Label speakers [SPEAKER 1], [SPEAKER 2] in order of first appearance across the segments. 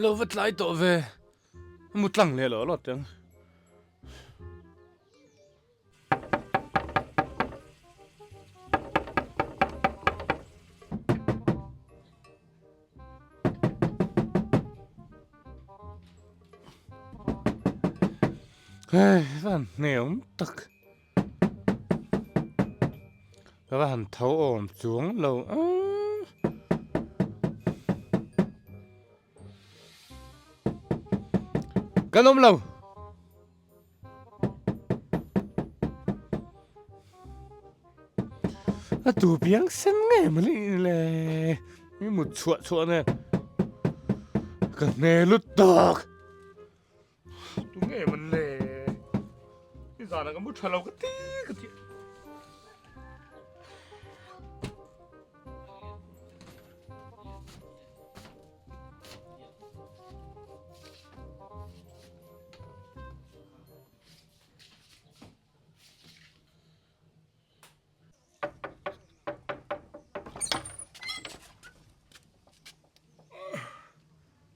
[SPEAKER 1] Lo va tlai tawh ve. Mu tlang leh lo lawt ang. Hei van hneawm tak. Ka va han tho awm chuang lo a. Kan awm lo. A tu piang sen ngei mai le le mi mut chhuah chhuah nen ka hne lut tawk tu nge man le i zan ah ka mu tha lo ka ti ka ti.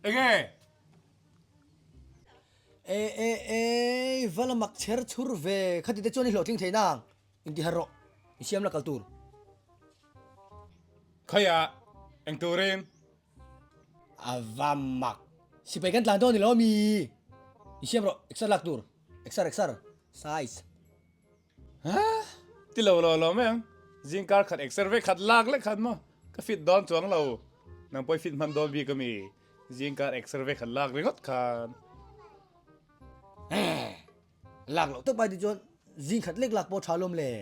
[SPEAKER 1] Enge?
[SPEAKER 2] E e e va la mak chher chhur ve khati te chuan i hlawhtling thei nang inti har rawh i siam la kal tur.
[SPEAKER 1] Khaia eng turin?
[SPEAKER 2] A va mak. Sipai kan tlan dawn ni lo mi. I siam rawh exer lak tur. Exer exer size.
[SPEAKER 1] Ha ti lo lo lo mai ang. Zing kar khat exer vek khat lak lek khat maw. Ka fit dawn chuang lo. Nang pawh i fit hman dawn bik a mi. Zing kar exer vek khat lak ringawt khan.
[SPEAKER 2] Lak loh tak pai ti chuan zing khat lek lak pawh tha lawm le.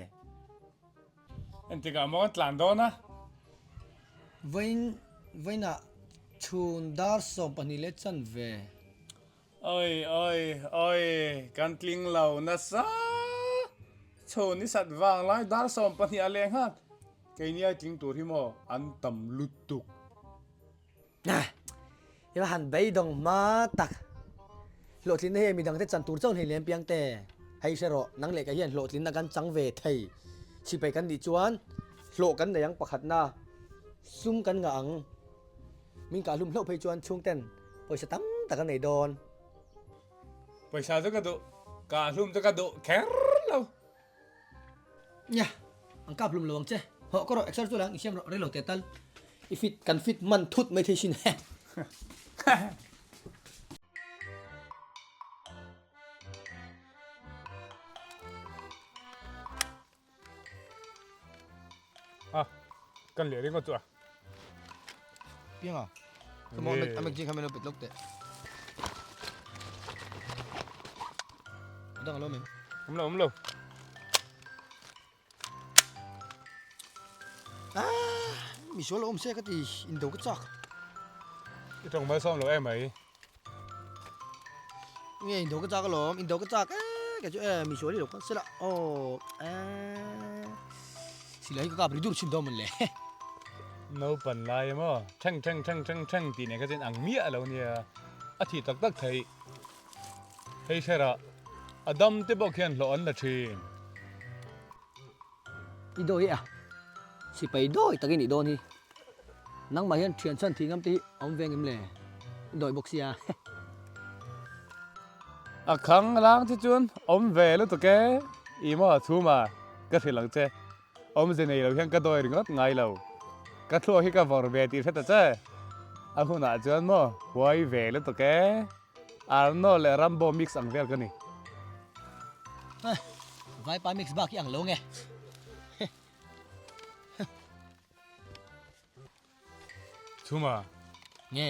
[SPEAKER 1] Engtikah maw kan tlan dawn a?
[SPEAKER 2] Vawiin vawiinah chhun dar 12 leh chanve.
[SPEAKER 1] Oi oi oi kan tling lo nasa. Chhun i sat vang lai dar 12 a leng nghal. Keini ai tling tur hi maw an tam lutuk.
[SPEAKER 2] I va han beidawng hma tak. Hlawhtlinna hi midangte chan tur chauh hleilem piang te. Hei hre rawh, nang leh ka hian hlawhtlinna kan chang ve thei. Sipai kan nih chuan hlawh kan nei ang pakhatna, sum kan ngah ang. Min kah hlum hlauh phei chuan chhungten pawisa tam tak an nei dawn.
[SPEAKER 1] Pawisa chu ka duh, kah hlum chu ka duh kher lo.
[SPEAKER 2] Nia, an kap hlum lo ang che. Hawh ka rawh, exer chu lang i siam rawh, rei lo teh tal. I fit, kan fit man thut mai thei sin.
[SPEAKER 1] Ah, kan leh ringawt chu a.
[SPEAKER 2] Piang a. Come on, a magazine kha meno pet lok teh. Adang alo min.
[SPEAKER 1] Om lo, om lo.
[SPEAKER 2] Ah, mi sual om se ka ti indo ka chak.
[SPEAKER 1] I tawng mai sawm lo em mai.
[SPEAKER 2] Nge indo ka chak alawm, indo ka chak eh ka chu eh mi sual hi lo kal sela. Oh, eh. Silai hi ka kap ri dur chhin dawn mawn le.
[SPEAKER 1] Naupan lai emaw theng theng theng theng theng tih nen kha chuan ang miah lo nia, a thih tak tak theih. Hei hlerah a dam te bawk hian hlawh an la thin.
[SPEAKER 2] I dawi a, sipai dawi takin i dawn hi. Nangmah hian thian chhan thih ngam te hi a awm veng em le? I dawi bawk sia.
[SPEAKER 1] A khang lang che chuan awm ve lutuk e, i maw chhum a, ka hrilh ang che. Awmze nei lo hian ka dawi ringawt ngai lo. Ka thluak hi ka vawr ve tih hre ta che. A hunah chuan maw huai ve lutuk e. Arnold leh Rambo mix ang vel ka ni.
[SPEAKER 2] Vaipa mix bak hi ang lo nge.
[SPEAKER 1] Chhuma.
[SPEAKER 2] Nge.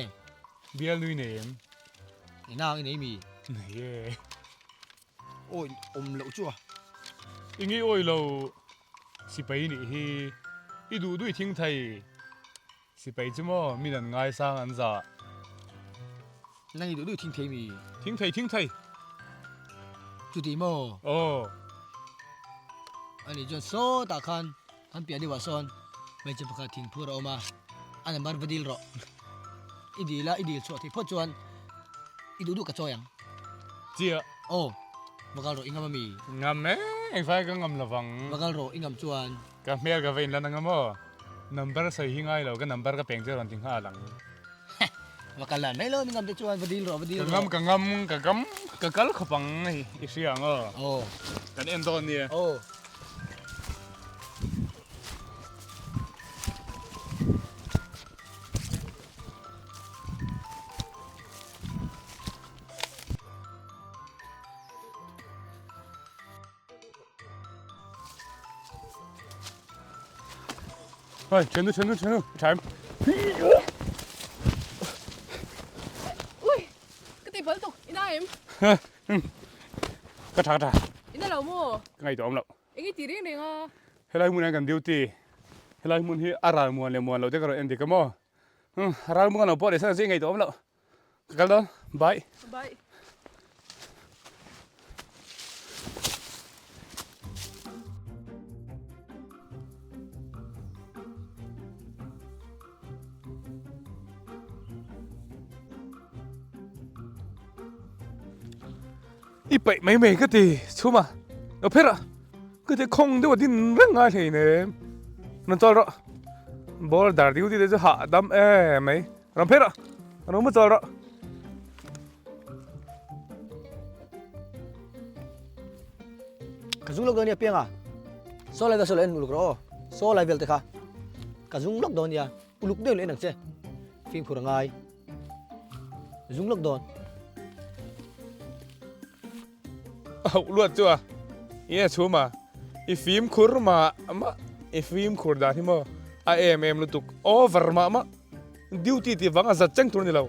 [SPEAKER 1] Bial nui nei em?
[SPEAKER 2] I nang i nei mi?
[SPEAKER 1] Nei e.
[SPEAKER 2] Awi awm loh chu a.
[SPEAKER 1] I nge awi lo sipai nih hi i duh duh i thing thei. Sipai chu maw min an ngaisang an zah.
[SPEAKER 2] Nang i duh duh i thing thei mi?
[SPEAKER 1] Thing thei thing thei.
[SPEAKER 2] Chuti maw?
[SPEAKER 1] Aw.
[SPEAKER 2] Ani chuan sawtah khan Kan piah deuhah sawn hmeichhe pakhat thingphur a awm a, a number va dil rawh. I dil a, i dil chhuah theih phawt chuan i duh duh ka chawi ang.
[SPEAKER 1] Chiah.
[SPEAKER 2] Aw, va kal rawh i ngam a mi?
[SPEAKER 1] Ngam e, engvai ka ngam lovang.
[SPEAKER 2] Va kal rawh i ngam chuan.
[SPEAKER 1] Ka hmel ka va inlan ang a maw? Number sawi hi ngai lo, ka number ka peng chu a rawn ti nghal ang.
[SPEAKER 2] Heh. Va kal lan mai lo mi ngam te chuan va dil rawh va dil
[SPEAKER 1] Ka
[SPEAKER 2] rawh.
[SPEAKER 1] ngam ka ngam ka ngam ka kal khawp ang hei i hria ang aw.
[SPEAKER 2] Aw.
[SPEAKER 1] Kan en dawn nia.
[SPEAKER 2] Aw.
[SPEAKER 1] Hei, thiannu, thiannu, thiannu, i tha em?
[SPEAKER 3] Ui, ka ti bal tuk, i na em?
[SPEAKER 1] Ka tha, ka tha.
[SPEAKER 3] I na lo maw?
[SPEAKER 1] Ka ngaihtuah awm loh.
[SPEAKER 3] Eng i ti reng reng a?
[SPEAKER 1] Helai hmun hian kan duty, helai hmun hi a ral muan leh muan loh te ka rawn en dik a maw? A ral muan lo pawh leh san chu i ngaihtuah awm loh. Ka kal dawn, bye.
[SPEAKER 3] Bye.
[SPEAKER 1] I paih mai mai ka ti chhum a, lo pher a, ka ti khawng deuh a din reng ngai hlei nem. Rawn chawl rawh, border duty te chu hahdam em mai. Rawn phei rawh, rawn mu chawl rawh.
[SPEAKER 2] Ka zung lawk dawn nia pianga. Saw lai vel saw lo en uluk rawh aw. Saw lai vel te kha ka zung lawk dawn nia, uluk deuh lo en ang che. Fimkhur a ngai. Zung lawk dawn.
[SPEAKER 1] A hauh luat chu a, i a chhum a, i fimkhur mah mah, i fimkhur dan hi maw a em em lutuk over mah mah, duty tih vang a zat cheng tur a ni lo.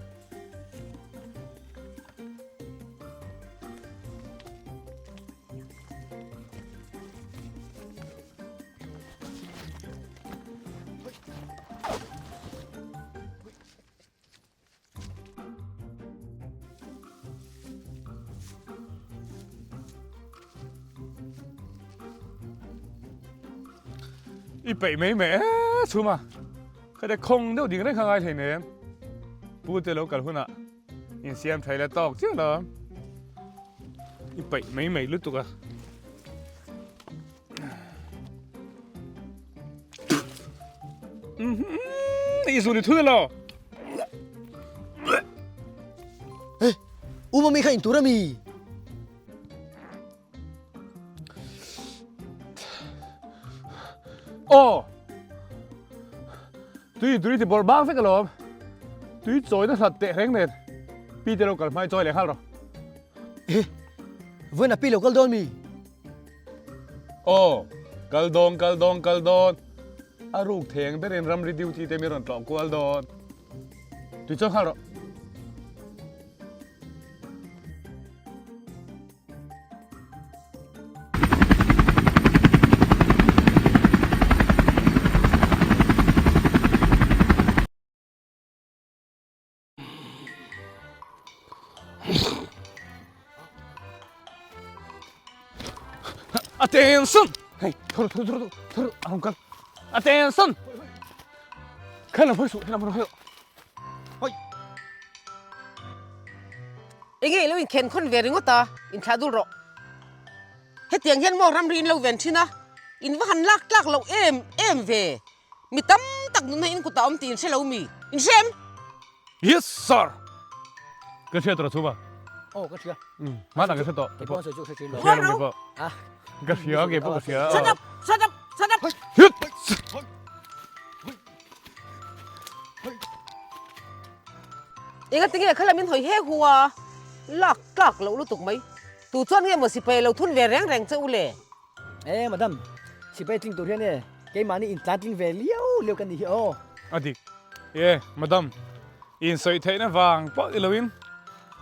[SPEAKER 1] I peih mai mai e chhum a, ka te khawng deuh ding reng kha ngai thei nem. Pu te lo kal hunah insiam thei la tawk chiah lo. I peih mai mai lutuk a. I zu ni thul lo.
[SPEAKER 2] Hey, u mami kha in tur ami.
[SPEAKER 1] Oh. Tui tui ti bor bang vek alawm. Tui chawi na hlat teh reng nen. Pi te lo kal hmai chawi leh nghal rawh.
[SPEAKER 2] Eh, vawiin a pi lo kal dawn mi?
[SPEAKER 1] Aw, kal dawn, kal dawn, kal dawn. A ruk theng berin ramri duty te mi rawn tlawh kual dawn. Tui chuan nghal rawh. Attention! Hei, thur thur thur thur ang kal. Attention! Khan lam hoi su, helam hoi.
[SPEAKER 2] Hoi.
[SPEAKER 4] Enge ilo in khen khawn ve ringawt a, in thlah dul rawh. Hetiang hian maw ramri in lo ven thin a, in va han lak tlak loh em em ve. Mi tam tak nunna in kutah awm tih in hre lo mi? In hre em?
[SPEAKER 1] Yes sir! Ka hria tawh chhuma.
[SPEAKER 2] Aw ka hria.
[SPEAKER 1] Hmanah ka hre tawh.
[SPEAKER 2] Kei pawh sawi chu ka hre thin lo.
[SPEAKER 1] Ka hria lo kei pawh. Ka hria kei pawh ka hria.
[SPEAKER 4] Shut up! Shut up! Shut up! Enga tinge kha lamin hawi he hu a, lak tlak loh lutuk mai. Tu chuan nge maw sipai lo thun ve reng reng che u le?
[SPEAKER 2] E madam, sipai tling tur hian e keimahni intlan tling ve liau liau kan nih hi aw.
[SPEAKER 1] A dik. E madam, insawi theihna vang pawh ni loin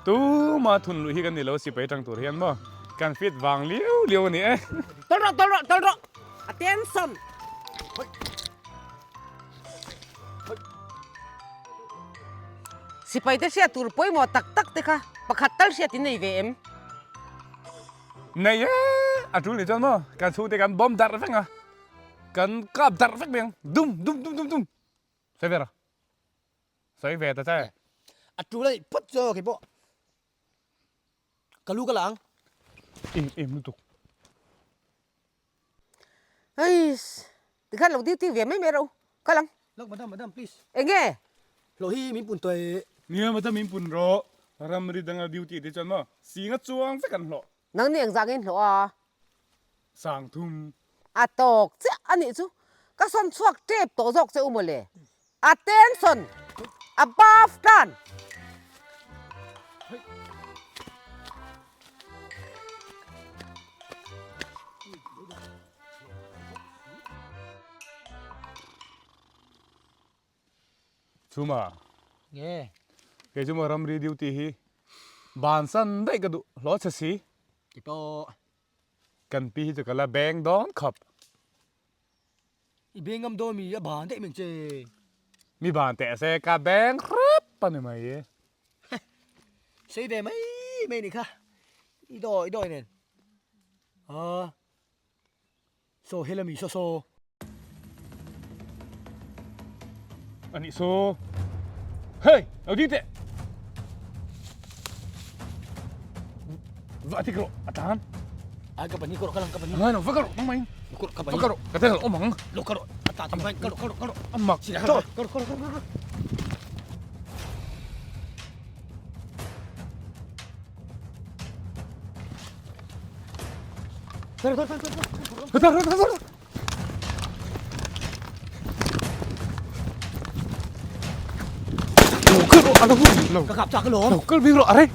[SPEAKER 1] tuma thun luh hi kan ni lo sipai tang tur hian maw kan fit vang liau liau a ni e.
[SPEAKER 4] Tawlh rawh, tawlh rawh, tawlh rawh. Attention! Sipai te hriat tur pawimawh tak tak te kha pakhat tal hriat in nei ve em?
[SPEAKER 1] Nei e, a tul ni chuan maw kan chhungte kan bawm darh vek a, kan kap darh vek mai ang, dum dum dum dum dum, sawi ve rawh, sawi ve ta che.
[SPEAKER 2] A tul a nih phawt chuan aw keipawh ka lu ka la ang.
[SPEAKER 1] Em em lutuk.
[SPEAKER 4] Eiss, tikhan lo duty ve mai mai rawh u, kal ang.
[SPEAKER 2] Lok madam madam please.
[SPEAKER 4] Enge?
[SPEAKER 2] Hlawh hi min pun tawih.
[SPEAKER 1] Nia madam in pun rawh. Ramri danga duty te chuan maw singa chuang vek an hlawh.
[SPEAKER 4] Nang ni engzah nge in hlawh a?
[SPEAKER 1] Sangthum.
[SPEAKER 4] A tawk chiah a nih chu. Ka sawn chhuak tep tawh zawk che u mawle. Attention! Above tlan!
[SPEAKER 1] Chuma.
[SPEAKER 2] Nge.
[SPEAKER 1] Kei chu maw ramri duty hi bansan daih ka duh hlawh che si.
[SPEAKER 2] Ti pawh.
[SPEAKER 1] Kan pi hi chu ka la beng dawn khawp.
[SPEAKER 2] I beng ngam dawn mi a ban daih meng che.
[SPEAKER 1] Mi ban teh se ka beng hrep a ni mai e.
[SPEAKER 2] Sei ve mai mai ni kha. I dawi dawi nen. A. Saw hel ami saw saw.
[SPEAKER 1] Anih saw. Hey, lo ding teh. Va tik rawh, a tlan.
[SPEAKER 2] Ai ka pahnih ka rawh ka lang ka pahnih.
[SPEAKER 1] Ngai lo, va ka rawh, nang mai.
[SPEAKER 2] Ka
[SPEAKER 1] Va ka rawh, ka tel awm ang.
[SPEAKER 2] Lo ka rawh, a tlan thei ka rawh ka rawh ka rawh.
[SPEAKER 1] A mak.
[SPEAKER 2] Ka rawh ka rawh ka rawh. Ka kap chak alawm.
[SPEAKER 1] Lo kal bik rawh are.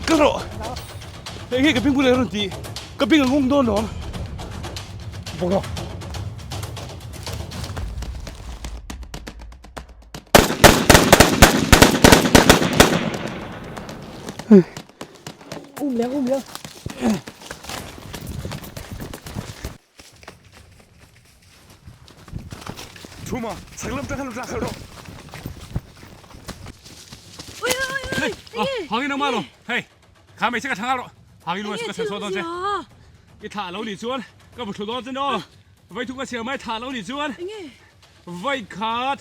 [SPEAKER 1] Kal rawh. Hei nge ka bing bul rawn ti. Ka bing a ngawng dawn lawm. Bawk rawh.
[SPEAKER 2] Um leng um leng.
[SPEAKER 1] Chhuma, chhak lam tang khan tlak khalh rawh.
[SPEAKER 3] Ui ui ui ui.
[SPEAKER 1] Hangin awm a lo. Hei, kha hmeichhe ka thlang a rawh. Hangin luai chu ka chhiar chhuak dawn che. I thlah lo nih chuan ka bu thlu dawn che no. Vai thuk ka chhiar mai thlah lo nih chuan. Vai khat.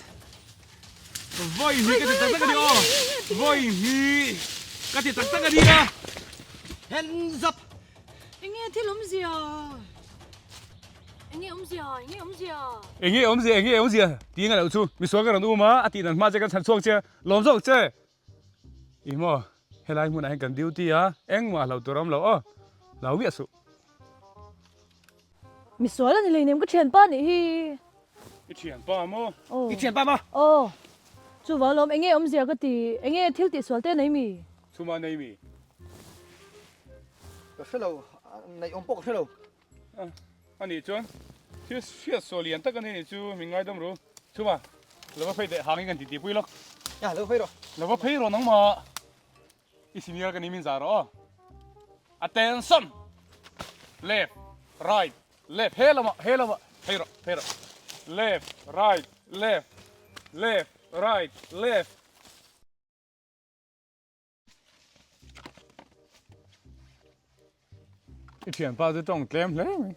[SPEAKER 1] Vai hnih ka ti tak tak a ni aw. Vai hnih ka ti tak tak a ni a.
[SPEAKER 2] Hands up.
[SPEAKER 3] Enge thil awmzia? Enge awmzia? Enge awmzia?
[SPEAKER 1] Enge awmzia? Enge awmzia? Ti nga loh chu misual ka rawn um a, a tih dan hma che kan chhan chhuak che, lawm zawk che. Ih maw, helai hmunah hian kan duty a, engmah hlo tur a awm lo aw, hlau miah suh.
[SPEAKER 3] Misual a ni lei nem ka thianpa nih hi.
[SPEAKER 1] I thianpa maw?
[SPEAKER 3] Aw.
[SPEAKER 2] I thianpa maw?
[SPEAKER 3] Aw. Chuvang lawm enge awmzia ka ti, enge thil tihsual te nei mi?
[SPEAKER 1] Chhuma nei mi?
[SPEAKER 2] Ka hre lo, neih awm pawh ka hre lo.
[SPEAKER 1] A nih chuan thil hriat sual lian tak a ni nih chu min ngaidam ru. Chhuma, lo va phei teh, hangin kan titi pui lawk.
[SPEAKER 2] Ya, lo va phei rawh.
[SPEAKER 1] Lo va phei rawh nangmah. I senior ka ni min zah rawh aw. Attention! Left, right, left, he lamah, he lamah, phei rawh, phei rawh. Left, right, left, left, right, left. I thianpa chu tawng tlem hle mai.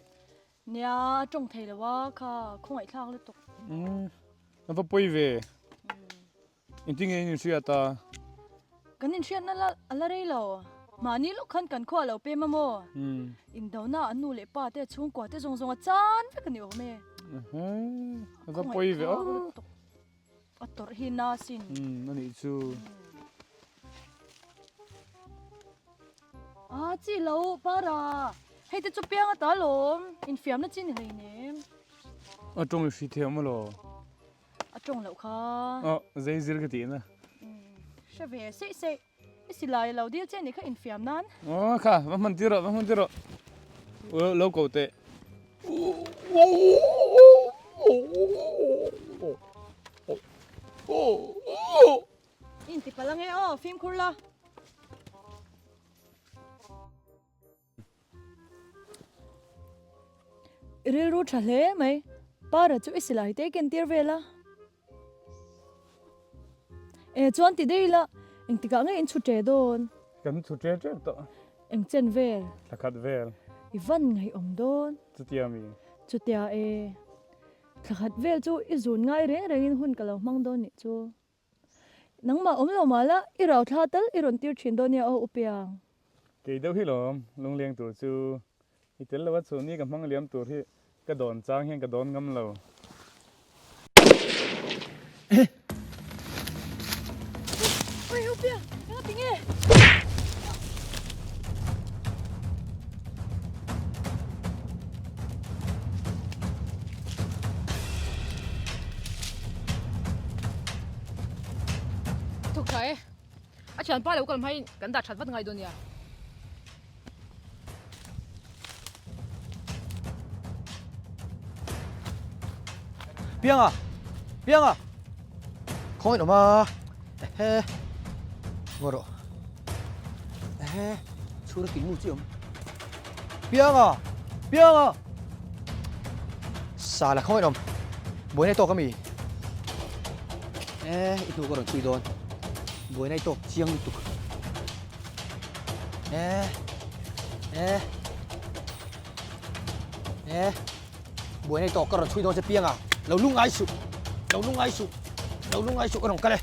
[SPEAKER 3] Nia, a tawng thei lo a, kha khawngaihthlak lutuk.
[SPEAKER 1] Umm, a va pawi ve. Engtin nge in inhriat a?
[SPEAKER 3] Kan inhriatna la a la rei lo. Mahni lawk khan kan khua a lo pem a maw? Indona an nu leh pa te chhungkua te zawng zawng a chan vek a ni awm e.
[SPEAKER 1] A va pawi ve aw.
[SPEAKER 3] A tawrh hi na sin.
[SPEAKER 1] Umm a nih chu.
[SPEAKER 3] Ah chi lo para. Hei te chu piang ata lawm. Infiamna chi ni hleinem.
[SPEAKER 1] A tawng i hri thiam alaw.
[SPEAKER 3] A tawng loh kha.
[SPEAKER 1] Aw zei zir ka tih na.
[SPEAKER 3] Hre ve seih seih. I silai lo dil che nih kha infiam nan.
[SPEAKER 1] Aw kha va hman tir rawh va hman tir rawh. Lo ko teh.
[SPEAKER 3] I inti palh ange aw fimkhur la. I rilru tha hle mai. Para chu i silai te ken tir vel a. E chuan ti daih ila engtikah nge in chhu ṭe dawn?
[SPEAKER 1] Kan chhu ṭe ṭep tawh.
[SPEAKER 3] Eng chen vel?
[SPEAKER 1] Thla khat vel.
[SPEAKER 3] I van ngaihawm dawn.
[SPEAKER 1] Chutia mi?
[SPEAKER 3] Chutia e. Thla khat vel chu i zun ngai reng rengin hun ka lo hmang dawn nih chu. Nangmah awm lo mah la, i rau thla tal i rawn tir thin dawn nia aw Upiang.
[SPEAKER 1] Kei deuh hi lawm, lungleng tur chu i tel lo a chhun i ka hmang liam tur hi ka dawn chang hian ka dawn ngam lo.
[SPEAKER 3] Ui Upiang, enga ti nge?
[SPEAKER 5] Thawk tha e. A thianpa lo kal hmain kan dah that vat ngai dawn nia.
[SPEAKER 2] Pianga! Pianga! Khawngaih awm a. Ehe. Ngaw rawh. Ehe. Chhura kilmu chi awm. Pianga! Pianga! Sala khawngaih awm. Buaina i tawk ami? E, i hnu ka rawn chhui dawn. Buaina i tawk chiang lutuk. E, e, e, buaina i tawk ka rawn chhui dawn che Pianga. Lo lungngai suh, lo lungngai suh, lo lungngai suh ka rawn kal e.